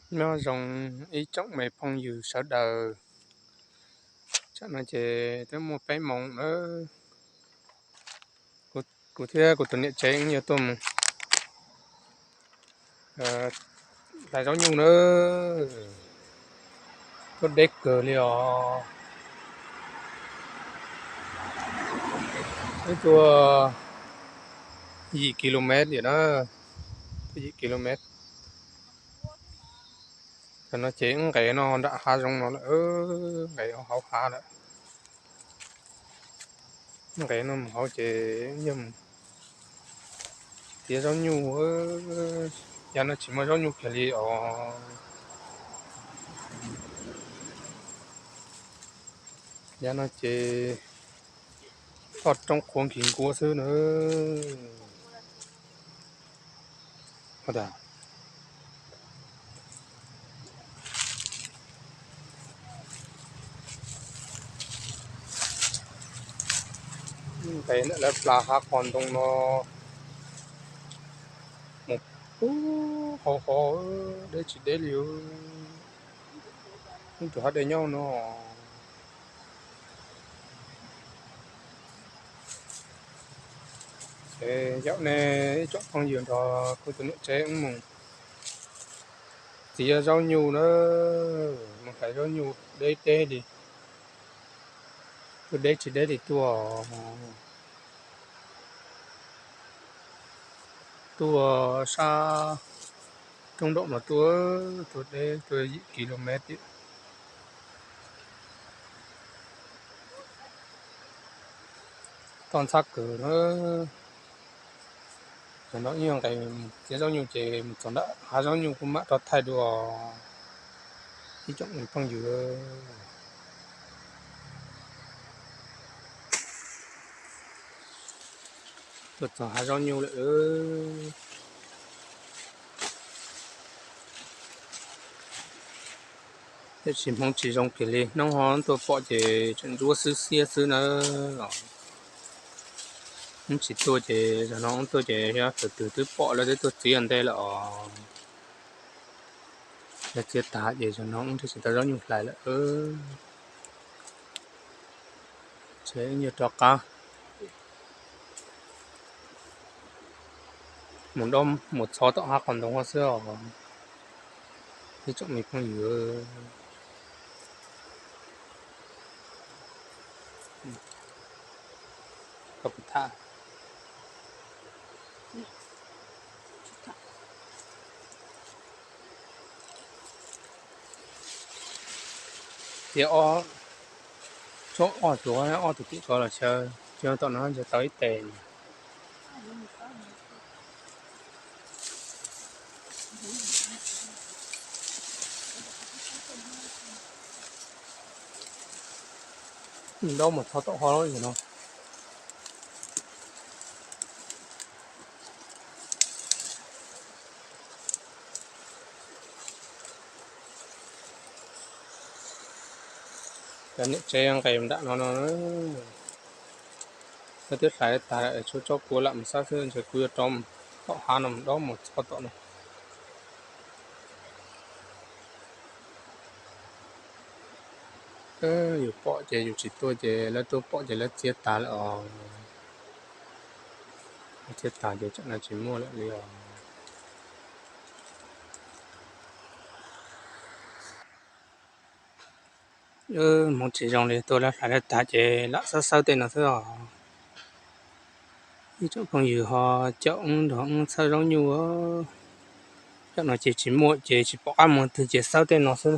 Nyob zoo ib tsoom me phooj ywg sawv daws, tsam no ces twb muaj peb moos na, kuv thiab kuv tus niam tsev yuav tuaj mus hlais zaub nyuj na, tuaj deb kawg li os. Twb tuaj yim kilomev yom na, tuaj yim kilomev. Tam no ces wb nqes no nram hav zoov no lawm, nqes hauv hav lawm. Nqes no mus hauv ces yog mus txiav zaub nyuj, yav no tsis muaj zaub nyuj kiag li os. Yav no ces toj roob qhuav nkig nkuav xwb na. Nqes ntawm lawv plas hav qhov ntoo no mus pub hauv qhov deb tsis deb li, tus hav dej nyob no. Ces yaum nej ib tsoom phooj ywg nrog kuv tus niam tsev wb mus txiav zaub nyuj na, mus hlais zaub nyuj deb deb li, tuaj deb tsis deb li tuaj. Tuaj sab roob nraum no tuaj, tuaj deb tuaj yim kilomev tiam. Toj ntxhab kawg na. Tam no ib nyuag nqes txiav zaub nyuj ces mus txog ntawm hav zaub nyuj kuj mam rov thaij dua ib tsoom phooj ywg. Tuaj txog hav zaub nyuj lawm. Tiam sis hmoov tsis zoo kiag li, hnub ho tuaj pom ces tseem ntsuab xwb xiab xwb na. Hnub tsis tuaj ces zaum no hnub tuaj ces yog tus twg twb pom lawv twb tuaj txiav ntej lawm os. Lawv txiav tag ces zaum no hnub thiaj tsis tau zaub nyuj hlais lawm. Ces yuav rov qab mus dob mus txhov tom hav qhov ntoo xwb os ib tsoom me phooj ywg. Tias ob, tshuav ob tug, ob tug tim ko los xyaw, tsis yog tom no ntshe tau ib tes. Dob mus txog tom hov lawm no. Cov niam tsev nqes nram no no, twb hlais tag lawm, tshuav tsob kua lam mus xab xwb, ntshe kuv yuav rov tom hav no mus dob mus txog tom no. Yus pom ces yus tsis tuaj ces lawv tuaj pom ces lawv txiav tag lawm os. Lawv txiav tag ces tsam no tsis muaj lawm li os. Hmoov tsis zoo li, tuaj lawv hlais lawv tag ces lam xawb xawb tej no xwb os. Ib tsoom phooj ywg ho caum wb nrog wb xawb zaub nyuj. Tsam no ces tsis muaj ces tsis pom qab mus twg ces xawb tej no xwb.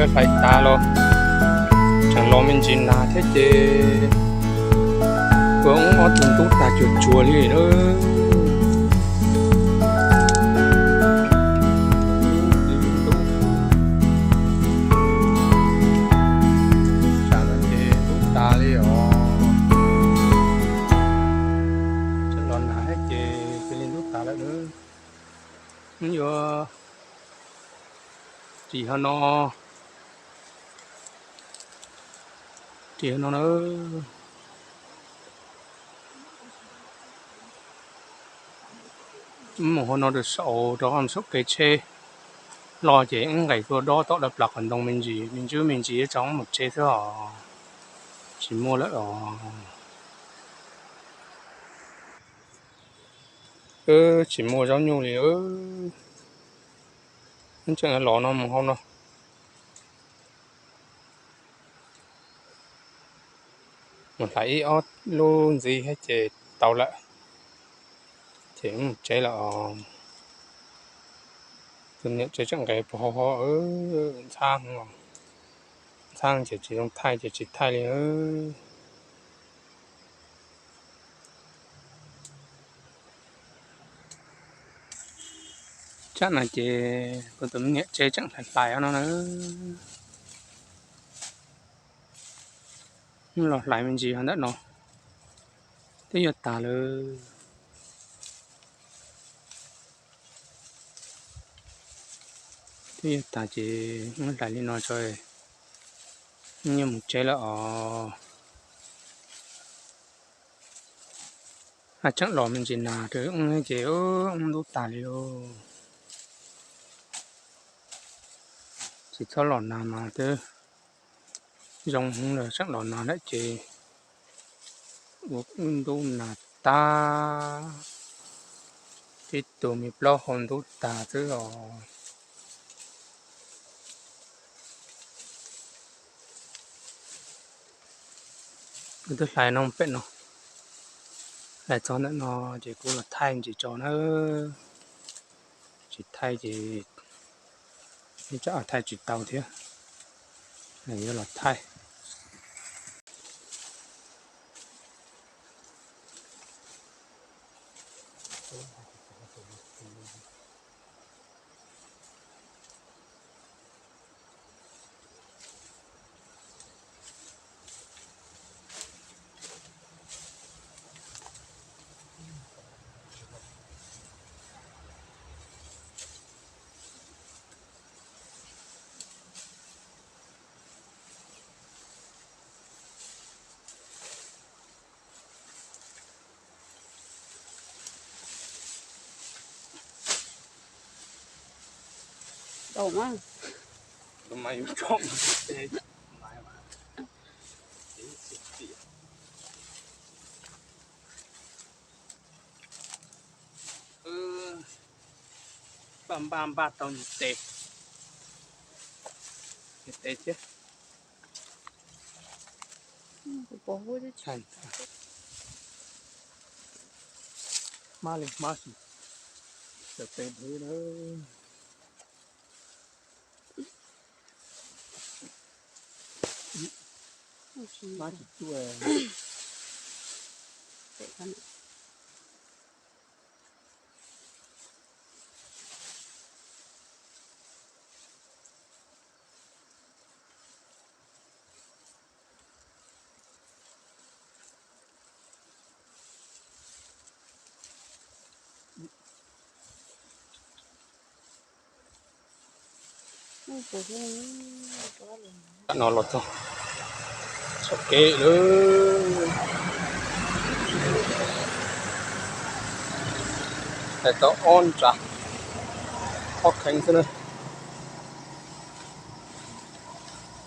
Hlais tas los tseem los me ntsis nag thiab ces ua ob tug ntub tas cuag tsuag li na. Tsam no ces ntub tas li os. Tseem los nag thiab ces cia li ntub tas lawm na. Wb yuav ris ho no, ris ho no na. Mus ho no rau saum, rau saum kev tsheb los ces wb nqes tuaj dob tom lawv plas qhov ntoo me ntsis, me ntsis me ntsis tso wb mus tsev xwb os. Tsis muaj lawm os. Wb tsis muaj zaub nyuj li. Wb tseem los no mus hauv no. Mus hlais ib ob lub ntxiv thiab ces tau lawm, ces wb mus tsev lawm os. Tus niam tsev tseem nqes puag hauv, ntxhab, ntxhab ces tsis zoo thaij ces tsis thaij li. Tsam no ces kuv tus me niam tsev tseem hlais hlais no na. Los hlais me ntsis ho ntawm no twb yuav tag lawm. Twb yuav tag ces wb hlais li no tso, wb yuav mus tsev lawm os. Tseem los me ntsis nag rau wb ces wb ntub tas li os. Tsis txhob los nag mas twb zoo heev lawm, tseem los nag lawm ces ua wb ntub nag tag, tib tug me plaub hau ntub tag xwb os. Kuv twb hlais no pem no, hlais txog ntawm no ces kuv los thaij ntsis tso na. Tsis thaij ces ib tsam thaij tsis tau thiab, yuav los thaij. Npaj npaj npaj tau nws tes, nws tes thiab. Hmab li hmab xwb, cov tes dhev na. Hmab tsis tuaj. No los txog txoj kev lawm, hlais tau ob nra, ob kheev xwb na.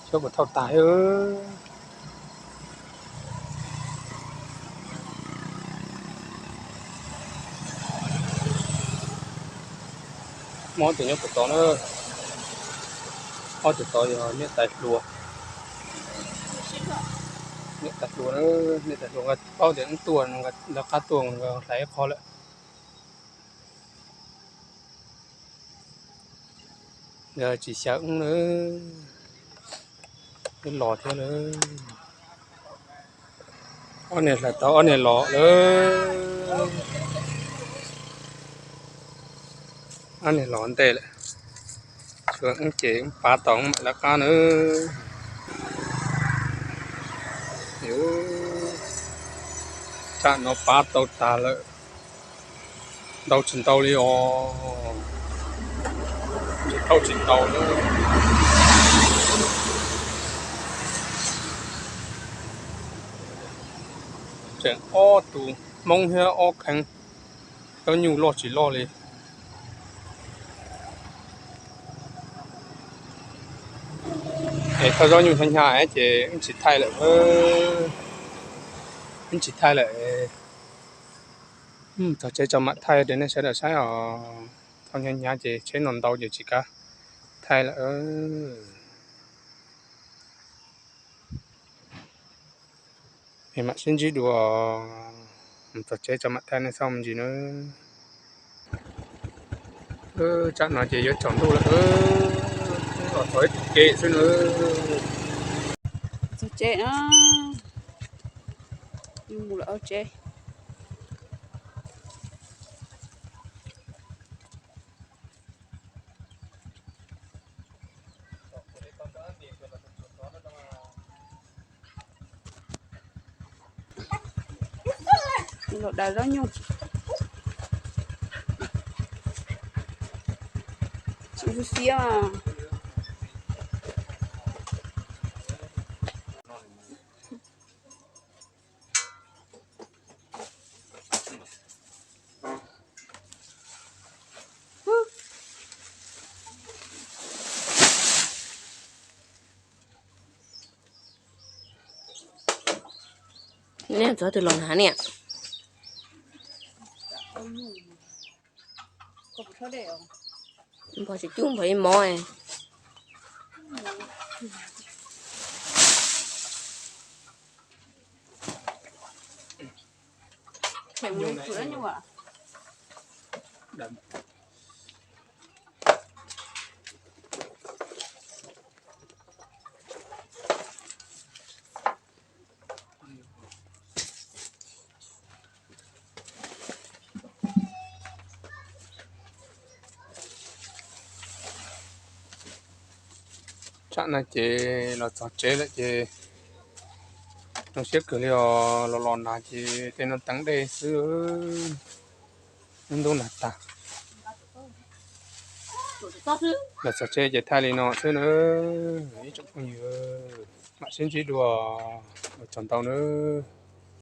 Xyov puas thauj tag thiab. Muaj ob tug nyob puag tod na, ob tug tod yog niam tais hluas. Niam tais hluas na, niam tais hluas nkawd paub tias wb tuaj, nkawd lawv qab tuaj nkawd hlais ib qho lawm. Nkawd tsis xyaw wb na. Los thiab lawm. Ob niag hlais tau ob niag los lawm. Ob niag los ntej lawm. Tshuav wb ces wb pab tau wb mam lawv qab nawb. Tsam no pab tau tas lawm. Ntau tsis ntau li os. Tsis tau tsis ntau li. Tseem ob tug Hmoob thiab ob kheev, zaub nyuj loj tsis loj li. Es thauj zaub nyuj hnyav hnyav ces wb tsis thaij lawm. Wb tsis thaij lawm. Txog tsev tso mam thaij rau nej sawv daws saib os. Thauj hnyav hnyav ces tsheb no ntau ces tsis kav thaij lawm. Es mam sib ntsib dua, mus txog tsev tso mam thaij nej txhob mus ntsis nawb. Tsam no ces yuav tsaus ntuj lawm, los txog ib tus ke xwb nawb. Txog tsev na, mus lawm tsev. Los daws zaub nyuj. Tsis xiab. Nej txog twg los hnav niam? Npog tsis cub npog ib mov. Tsam no ces los txog tsev lawm ces zoo siab kawg li os, los los nag ces tej no teev dej xwb, hnub ntuj nag tag. Los txog tsev ces thaij li no xwb na, ib tsoom phooj ywg, mam sib ntsib dua, ua tsaug ntau nawb.